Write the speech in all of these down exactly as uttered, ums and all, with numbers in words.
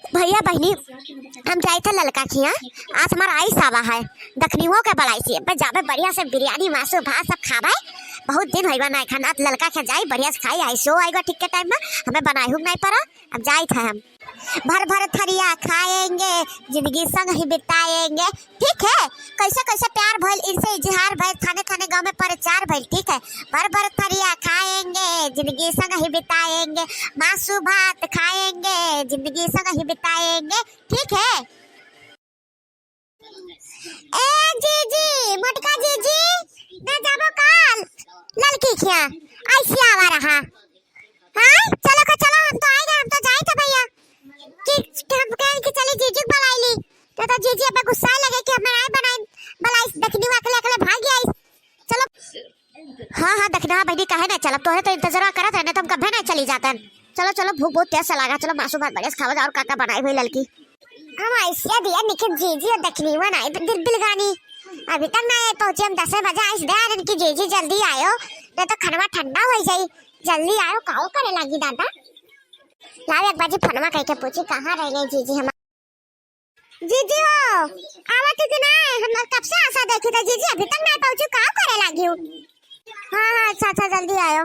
भइया बहिनी, हम जाइत है ललका खिया, आज हमार आइस आवा है, दखनियो के बलाइस है, अबे जाबे बढ़िया से बिरयानी, मासु, भात सब खाबे, बहुत दिन होइबा नाहीं खाना, आज ललका खिया जाई, बढ़िया से खाई, आइसो आइगा ठीक के टाइम में, हमें बनाए हुक नाहीं पड़ा, अब जाइत है हम। भर भर थरिया खाएंगे, जिंदगी संग ही बिताएंगे, ठीक है, कैसे कैसे प्यार भइल, इनसे इजहार भइल, थाने थाने गाँव में प्रचार भइल, ठीक है। भर भर थरिया खाएंगे, जिंदगी संग ही बिताएंगे, मासु भात खाएंगे, जिंदगी संग ही बिताएंगे, ठीक है। ए जीजी, मोटका जीजी, ना जाबो काल ललकी खिया, आइस आवा रहा। हाँ, चलो का चलो, हम तो आइगा, हम तो जाइत है भइया। कि, कि हम कहे कि चली जीजी के बलाई ली, तो, तो जीजी अबे गुस्सा लगे कि हमें नाहीं बनाई, बलाई दखनी अकले अकले भाग आई। चलो। हाँ, हाँ, दखना बहिनी, काहे नाहीं चलब, तोहरे तो इंतजार करत रहने, तो हम कभे नाहीं चली जातन। चलो, चलो, भूख बहुत तेज से लागा, चलो मासु भात बढ़िया से खावा जाओ, और का का बनाई हुई ललकी। हम आइसिया दिया निखित जीजी और दखनी हुआ नाहीं, दिल बिलगानी। अभी तक नाहीं पहुँची, हम दस बजे आइस दे रहे इनकी जीजी जल्दी आयो, नाहीं तो खनवा ठंडा हो जाई। जल्दी आयो, काओ करे लागी दादा। लाओ एक बाजी फनवा कह के पूछी, कहाँ रह गई जीजी हमार? जीजी हो, आवत हो कि नाहीं? हम कब से आसा देखी था जीजी, अभी तक नाहीं पहुँची, काओ करे लागी हो? हाँ, हाँ, अच्छा, अच्छा, जल्दी आयो।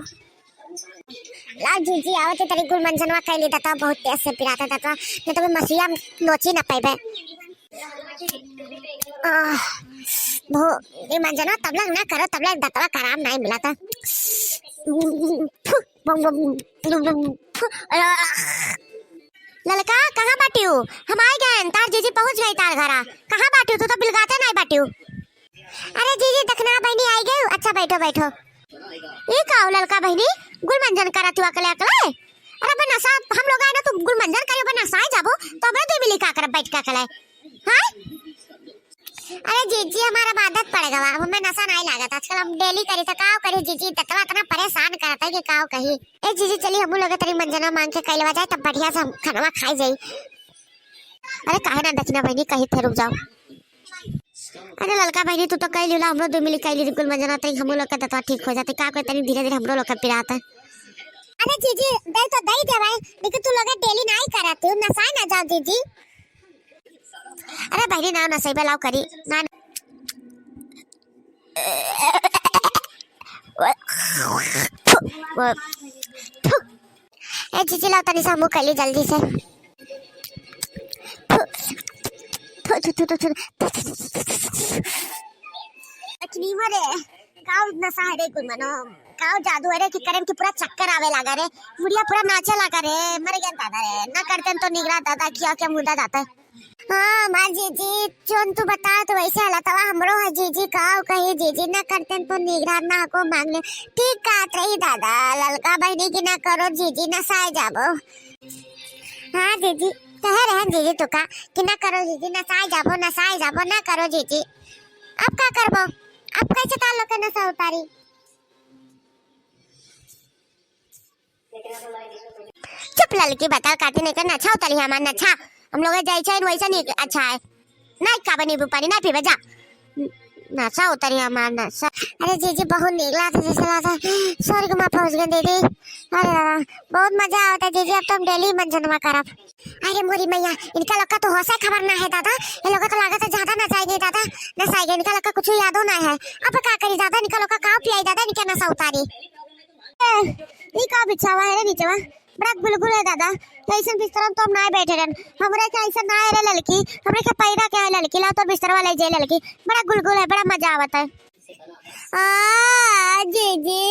लाओ जीजी, आवत हो तनी गुल मंजनवा कह ली दतवा, बहुत तेज से पिराता दतवा, नाहीं तो मैं मसिया नोची ना पैबे। आह, भो, ये मंजनवा तबला ना करो, तबला दतवा कराम नाहीं मिला था। फु, बम, बम, फु, बम, फु, आह। ललका, कहाँ बाटिउ? हम आइ गए, तार जीजी पहुँच गई तार घरा। कहाँ बाटिउ? तू तो बिलगाते नाहीं बाटिउ। अरे जीजी, दखना बहिनी आइ गई। अच्छा, बैठो, बैठो। ई का हो ललका बहिनी, गुल मंजन करत हुआ अकले अकले? अरे बे नसा, हम लोग आए ना, तू गुल मंजन करियो, बे नसाए जाबो, तो हमरे दुइ मिली का करब बैठ के अकले? हाँ? अरे जीजी, हमार अब आदत पड़ गवा, अब हमें नसा नाहीं लागत। आजकल हम डेली करी, तो काओ करी जीजी, दतवा इतना परेशान करत है कि काओ कही। ए जीजी, चली हमू लोग तनी मंजनवा मांग के कइ लेवा जाए, तब बढ़िया से हम खनवा खाई जाई। अरे काहे ना दखना बहिनी, कही थे, रुक जाओ। अरे ललका बहिनी, तू तो कइ लिहला, हमरो दुइ मिली कइ ली, गुल मंजनवा, तनी हमू लोग के दतवा ठीक हो जाते। का कोई तनी धीरे धीरे हमरो लोग के पिरात है। अरे जीजी, दे तो दे देवाई, लेकिन तू लोग डेली नाहीं करत हो, नसाए ना जाओ जीजी। अरे बहिनी, ना नसइबे, लाओ करी ना। ए जीजी, लाओ तनी सा मुँह कइली जल्दी से। थु, थु, थु, थु, थु, थु। अखनी मरे, काउ नसा है रे कुल मनो, काउ जादू है रे कि करेम कि पूरा चक्कर आवे लागा रे, बुढ़िया पूरा नाचे लागा रे, मर गया दादा रे, ना करते तो निगरा दादा क्या क्या मुद्दा जाता है। हाँ, माँ जीजी, जोन तू बता तो वैसे हालतवा हमरो है जीजी, काउ कही जीजी, ना करते तो निगरान ना को मांग ले। ठीक कहत रही दादा, ललका बहिनी की ना करो जीजी, नसाए जाबो। हाँ जीजी, कहे रहे जीजी तुका कि ना करो जीजी, नसाए जाबो, नसाए जाबो, ना करो जीजी। अब का करबो? अब कैसे तार लोग के नसा उतारी? चुप ललकी, बताओ काटी नहीं कर नछा उतरी हमार नछा। हम लोग जैसे हैं वैसे नहीं अच्छा है। नहीं खाबे नींबू पानी, नहीं पीबे जा। नछा उतरी हमार नछा। अरे जीजी बहुत नीक लागत है, जैसे लागत है स्वर्ग में पहुँच गए दीदी। अरे दादा, बहुत मजा आवत है जीजी, अब तो हम डेली मंजनवा करब। अरे मोरी मैया, इनका लोग का तो होश है खबर ना है दादा। ये लोग तो लागत है ज्यादा नसाएंगे दादा, नसाएंगे, इनका लोग का कुछ यादो ना है। अब का करी दादा, इनका लोग का काउ पियाई दादा, इनके नसा उतारी। ए, ई का बिछावा है रे नीचवा? बड़ा गुलगुल है दादा। ऐसन बिस्तरा में तो हम ना बैठे रहन। हमरे के ऐसा ना है रे ललकी, हमरे के पैदा के है ललकी, लाओ तो बिस्तरवा ले जाए ललकी। बड़ा गुलगुल है, बड़ा मजा आवत है। आ, जीजी,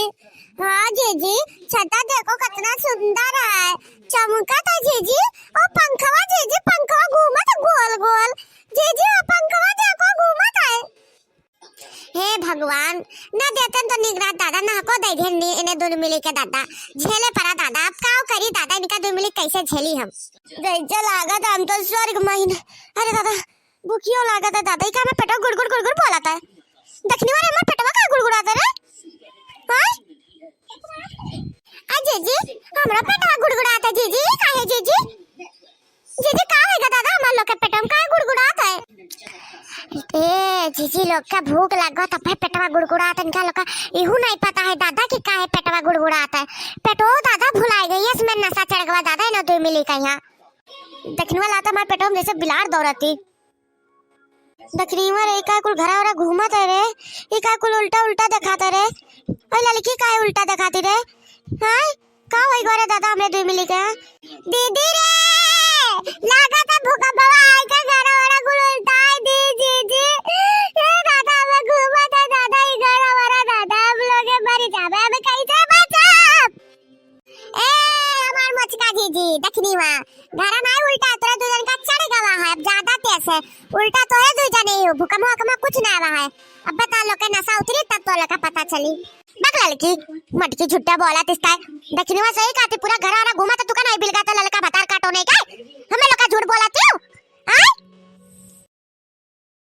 हाँ जीजी, छता देखो कितना सुंदर है, चमकत है जीजी। ओ पंखवा जीजी, पंखवा घूमत है गोल गोल। जीजी, ओ पंखवा देखो घूमत है। हे भगवान, ना देतन तो निगरात दादा, ना को दे देन नी, इन्हें दुनु मिली के दादा। झेले परा दादा, अब काउ करी दादा, इनका दुनु मिली कैसे झेली हम? जैसे लागत हम तो स्वर्ग में ही न। अरे दादा, भूखियो लागत है दादा, ई का हमार पेटवा गुड़गुड़ गुड़गुड़ बोलत है? दखनी वाले हमार पेटवा का गुड़गुड़ात है रे? हाँ? आ जीजी, हमरा पेटवा गुड़गुड़ात है जीजी, काहे जीजी? जीजी, का होइगा दादा, हमार लोग के पेटवा में काहे गुड़गुड़ात है? ए, जीजी लोग का भूख लागत, तब पेटवा गुड़गुड़ात है, इनका लोग का इहू नहीं पता है दादा कि काहे पेटवा गुड़गुड़ात है। पेटवो दादा भुलाए गई, इसमें नशा चढ़ गवा दादा, इन्हों दुइ मिली का यहाँ। दखिनवा लागत हमार पेटवा में जैसे बिलार दौड़ती। दखिनवा रे, ई का कुल घरा ओरा घूमत है रे? ई का कुल उल्टा उल्टा देखात है रे? ओए ललकी, का उल्टा देखाती रे? हाँ, का होई गो रे दादा हमरे दुई मिली के? दीदी रे, लागत है भूकंपवा आए के घरा ओरा कुल उल्टा है दी, जी, जी। ए दादा, हमें घूमत है दादा, ई घरा ओरा दादा, हम लोग मर जाबे, हमें कैसे बचाब? ए, हमार मोचका जीजी, दखिनवा, घरा नाई उल्टा, तोरे दुई जन का चढ़ गवा है, अब ज्यादा तेज है, उल्टा तोरे दुई जने ही हो, भूकंप वूकंप कुछ ना आवा है। अब बता लो के नशा उतरी तब तो लोग का पता चली। बक ललकी, मटकी झूठा बोलत है। दखिनवा सही कहती, पूरा घरा वाला घूमत है, तू का नाई बिलगा तो ललका भतार काटो नहीं का? हमें लोग का झूठ बोलती हो? आय?